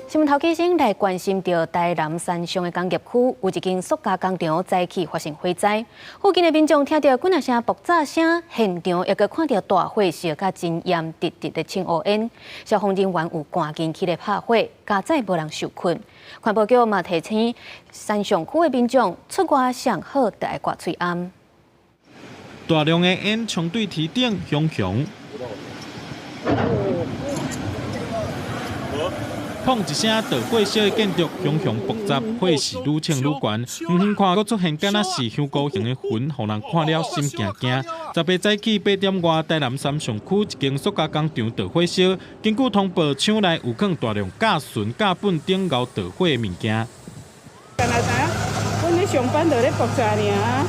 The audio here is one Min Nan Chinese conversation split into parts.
新聞頭起先來關心著台南山上的工業區，有一間塑膠工廠早起發生火災，附近的民眾聽著幾若聲爆炸聲，現場也閣看著大火燒甲真炎，直直咧衝烏煙。消防人員有趕緊去咧拍火，佳哉無人受困。環保局嘛提醒山上區的民眾出外上好著愛掛喙罨。大量的煙衝對天頂熊熊。砰一聲，著火燒的建築熊熊爆炸，火勢愈衝愈懸。遠遠看，閣出現敢若是香菇形的雲，予人看了心驚驚。18早起8點外，台南三上區一間塑膠工廠著火燒，根據通報，廠內有囥大量甲醇、甲苯等𠢕著火的物件。敢若知影，阮咧上班就咧爆炸爾。啊，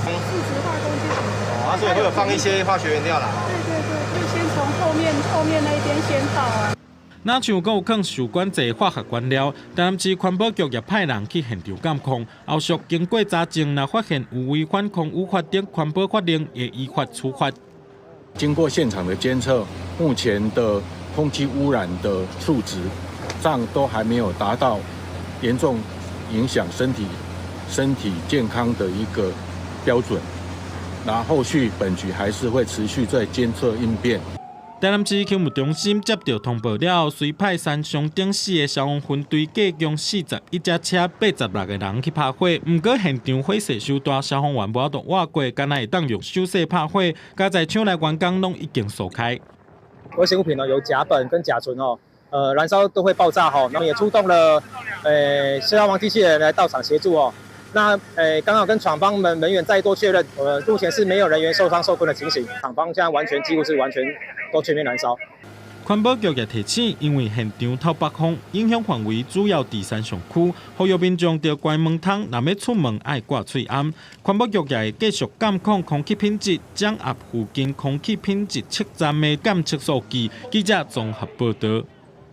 所以會有放一些化學原料啦。對對對，就先從後面那邊先倒啊。若像閣有囥受管制化學原料，台南市環保局也派人去現場監控。後續經過查證，若發現有違反空污法等環保法令，會依法處罰。經過現場的監測，目前的空氣污染的數值上都還沒有達到嚴重影響身體健康的一個標準。那後續本局還是會持續在監測應變。台南市勤務中心接著通報了後，隨派山上頂四个消防分隊，計共41架車，86個人去拍火。毋過現場火勢傷大，消防員無法度倚過，干焦會當用手勢拍火。佳哉廠內員工攏已經疏開。危險物品呢，有甲苯跟甲醇哦，燃燒都會爆炸哈。那麼也出動了消防機器人來到場協助哦。那剛好跟廠方們人員再多確認，目前是沒有人員受傷受困的情形，廠方現在完全幾乎是完全都全面燃燒。環保局也提醒，因為現場透北風，影響範圍主要佇山上區，呼籲民眾著關門窗，若欲出門愛掛喙罨。環保局也會繼續監控空氣品質，掌握附近空氣品質測站的監測數據。記者綜合報導。